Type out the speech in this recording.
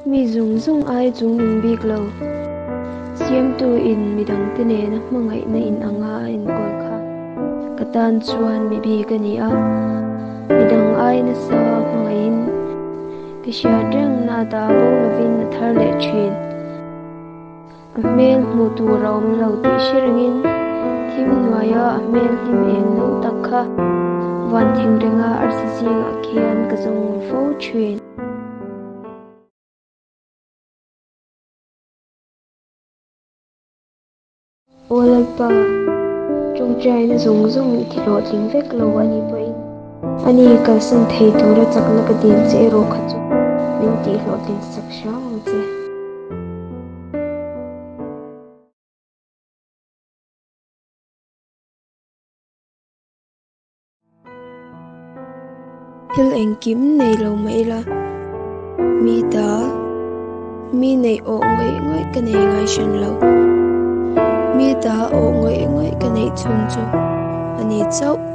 Mi zawng zawng ai chungnung bik lo. Siamtu in midangte nena hmangaihna in anga a enkawl kha ka tan chuan mi bik a ni a, midang ai nasa hmangaihin ka hriat rengna ata bo lovin a thar leh thin. A hmel hmuh tur a awm lo tih hre rengin thim hnuaia a hmel hlim eng no tak kha van thing renga arsi zingah khian ka zawng fo thin. Aw Lalpa, tawngtaina zawng zawng i ti hlawhtling vek lo a nih pawhin ani kalsan thei tura chakna ka dil che erawh kha chu min tih hlawhtlin sak hram ang che. Thil engkim nei lo mah ila, mi ta, mi neih awh ngawih ngawih ka nei ngai hran lo. Mi ta awh ngawih ngawih ka neih chhung chu a ni chauh.